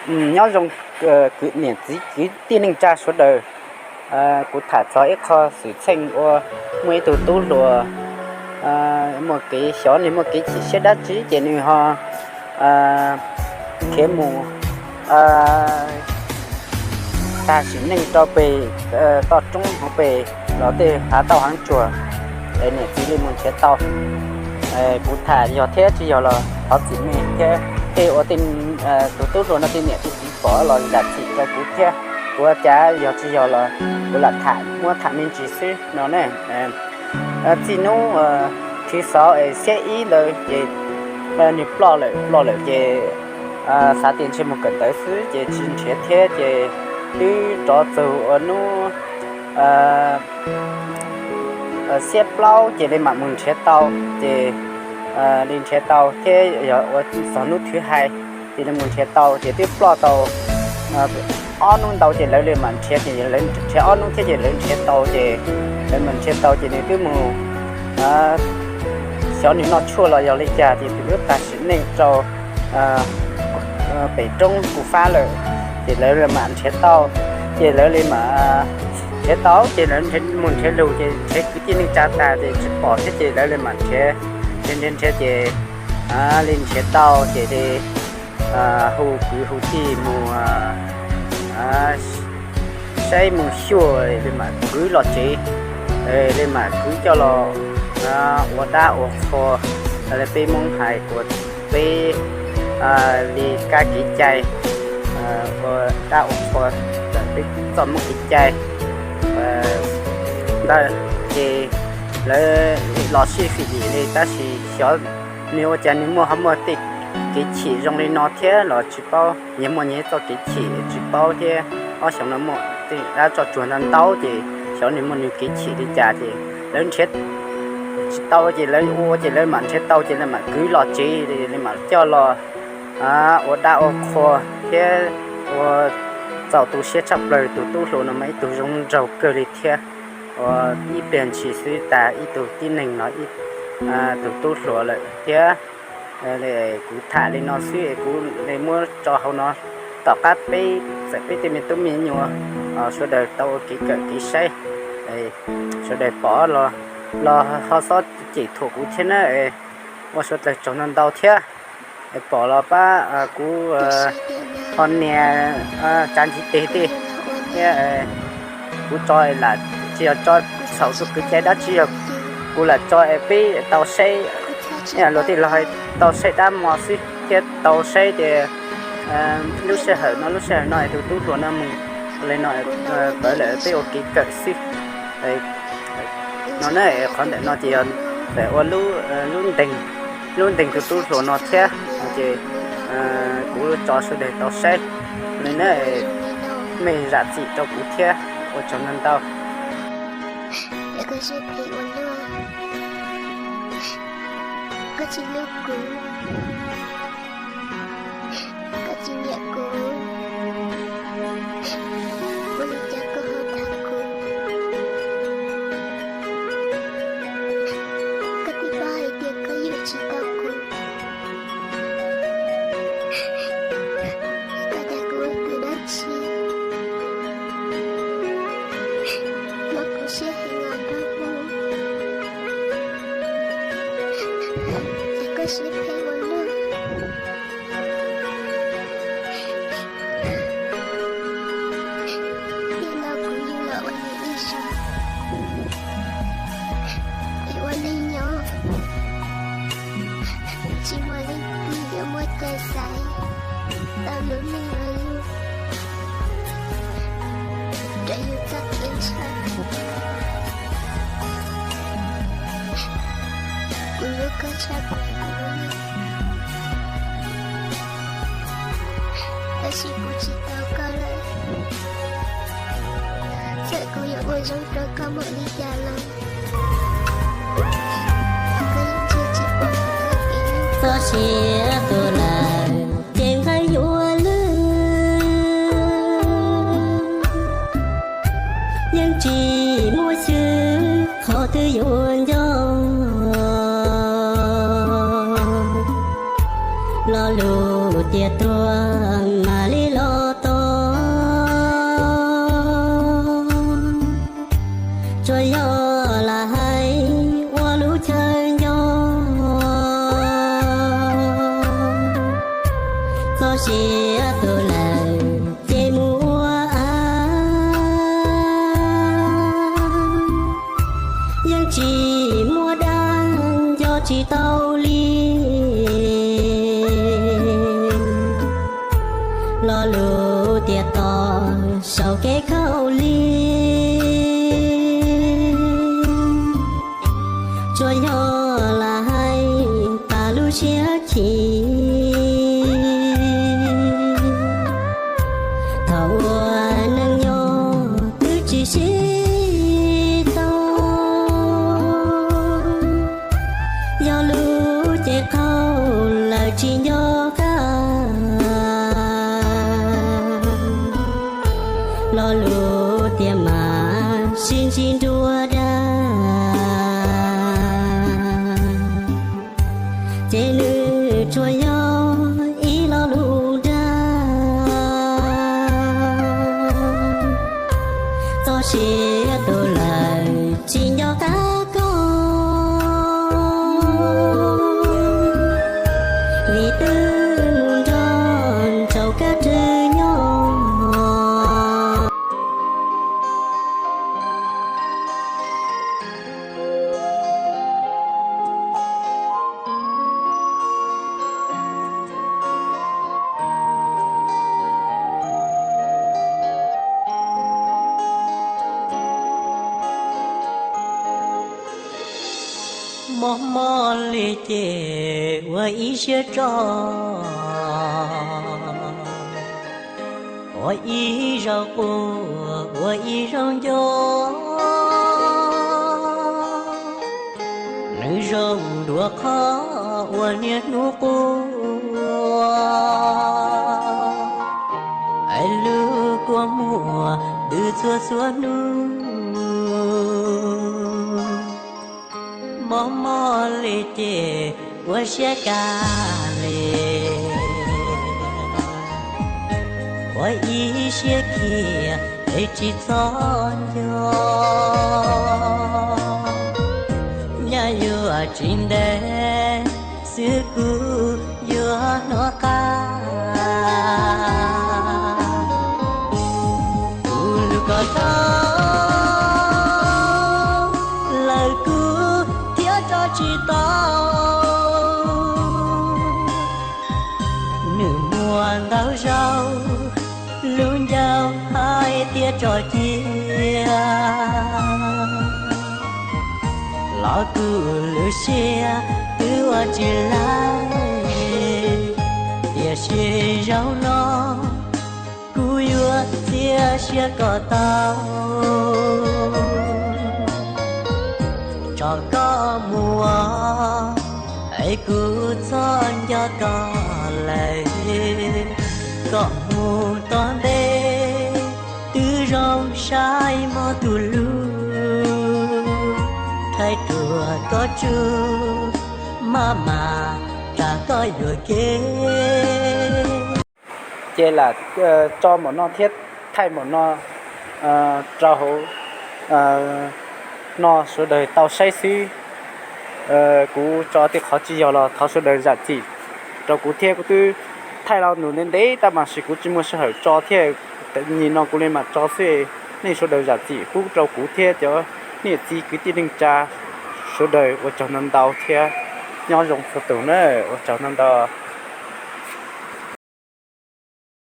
Nyob zoo kwv niam txiv kwv tij neej tsa sawv daws. Kuv tham txog ib qho xwm txheej uas muaj ib tug tub hluas muaj kev xyov nws muaj kev chim siab dab tsi ces nws ho khiav mus tag sim neej rau pem toj roob hauv pes los tej hav tauj hav tsuag es niam txiv li mus nrhiav tau. Kuv tham yog thiab tsis yog los thov txim me thiab, tej ua tej tus tub hluas no tej niam tej txiv pom los zam txim rau kuv thiab. Kuv ua cas yog tsis yog los kuv lam tham muab tham me ntsis xwb no ne. Txij hnub khwv xov es xiab ib ntawd ces nws ploj lawm ploj lawm ces xav tias ntshe mus kawm ntawv xwb ces tsis nrhiav thiab ces twb rov txog ua hnub xiab plaub ces li mam mus nrhiav tau ces li nrhiav tau thiab yog ua txog hnub khwv hais ces li mus nrhiav tau ces twb ploj tau ob hnub ntau ces lawv li mam nrhiav ces lawv nrhiav ob hnub thiab ces lawv nrhiav tau ces lawv mam nrhiav tau ces nws twb mus xyov nws noj tshuaj los yog li cas ces tus twb tag sim neej rau pem roob kuv fab lawm ces lawv li mam nrhiav tau ces lawv li mam nrhiav tau ces lawv mus nrhiav lug ces nrhiav kwv tij neej tsa tag ces tsis pom thiab ces lawv li mam nrhiav nrhiav nrhiav nrhiav ces li nrhiav tau ces li hu kwv hu tij mus saib mus xyuas li mam kwv los tsev li mam kwv coj los ua dab ua qhua li peb Hmoob hais kuas peb li kab kev cai ua dab ua qhua tawm peb txoj Hmoob kev cai ntawd ces lawv los sib fim lim li tab sis xyov nws ua cas nws muaj ho muaj tej kev chim zoo li no thiab los tsis paub, nyias muaj nyias txoj kev chim tsis paub thiab ob xyoos no muaj tej dab tsoj tsuag ntau ntau ces xyov nws muaj nws kev chim li cas ces lawv nrhiav tsis tau ces lawv ua ces lawv mam nrhiav tau ces lawv mam kwv los tsev li mam coj los ua dab ua qhua thiab ua txaus tu siab tshaj plaws. Tus tub hluas no mas ib tug zoo nraug kawg li thiab, ua ib pliag ntshis xwb tag ib tug tib neeg no ib tug tub hluas lawm thiab. Kuv tham li no xwb es kuv li muab tso hauv no tom qab peb txawm peb tej me tub me nyuam sawv daws tau ua kev kawm kev saib, sawv daws pom los ho xob cem thuam kuv thiab na, ua sawv daws tsaug ntau ntau thiab. Pom los pab kuv ho nias tsa ntsib tes tej thiab kuv tso lam tsis yog tso txhaum tus kwv cai dab tsi, yog kuv lam tso es peb tau saib, luag tej laus hais tau saib dab hmo xwb thiab tau saib tias lub sij hawm no lub sij hawm no es tus tub hluas no mus li no pawv lawm peb ua kev kawm xwb no na. Qhov ntawm no ces yog ua lub ntees tus tub hluas no thiab ces kuv tso sawv daws tau saib li na, mej zam txim rau kuv thiab ua tsaug ntau ntau. Koj tsis hlub kuv, koj tsis nyiam kuv, ua li cas koj ho tham kuv? Koj twb paub hais tias koj yuav tsis tau kuv, koj dag kuv ua tus dab tsi? Mob kuv siab heev os dab mus, ces koj siab phem ua luaj. Tij laug kuv yug los ua yus ib zaug, es ua neej nyob tsis muaj leej twg yuav muaj cai xaiv tau lub neej los yug raws yus txoj kev ntshaw. Kuv hlub koj tshaj plaws kuv lub neej, tab sis kuv tsis tau koj lawm, txawm kuv yuav ua zoo rau koj npaum li cas los koj yeej tsis pom kuv txoj kev. Txoj sia tuag lawm ces nqaij yuav lwj, yeej tsis muaj xyw qhov twg yuav nco. Lo lus tias tuag mam li Txoj sia tuag lawm ces mus ua av, yeej tsis muaj dab nco tsis tau li. Lo lus tias tos saum kev khaub lig, tsuas yog lam hais tas lub siab chim. Thaum ua neej nyob twb tsis sib tau, yog lub cev qaug lawm tsis nco qab. Lo lus tias mas sib ntsib nruab dab, ces nws tsuas yog ib lo lus dag. Txoj sia tuag lawm tsis nco qab koj, vim twb mus nrog ntsaum kab rwg nyob. Mob mob li ces ua ib siab tso, ua ib zaug quaj ua ib zaug nco. Nws zoo dua qhov ua niaj hnub quaj, es lub kua muag twb txhua txhua hnub. Mob mob li ces ua siab kag li, ua ib siab khiav es tsis txhob nco. Nyaj yuav tsis ntev xwb kuv yuav hnov qab. Kuv lub ko taub lawm kuv thiaj tso tsis tau. Nws muaj ntau zaus lub ncauj hais tias tso cia, los kuv lub siab twb ua tsis laib, tiam sis zaum no kuv yuav txiav siab kom tau tso koj mus, es kuv txhob nco koj lawm. Koj mus tom ntej twb zoo saib mob tus lub, thaij ruam koj tsuj maj mam tsam koj yuam kev. Ces lam tso npaum no thiab thaij npaum no rau hauv no sawv daws tau saib xwb. Kuv tso tej qhov tsis yog los thov sawv daws zam txim rau kuv thiab. Kuv twb thaij los ntev ntev tab mas sis kuv tsis muaj sij hawm tso thiab, nim no kuv li mam tso xwb. Nej sawv daws zam txim pub rau kuv thiab cov niam txiv kwv tij neej tsa sawv daws ua tsaug ntau ntau thiab nyob zoo txhua tus na, ua tsaug ntau ntau.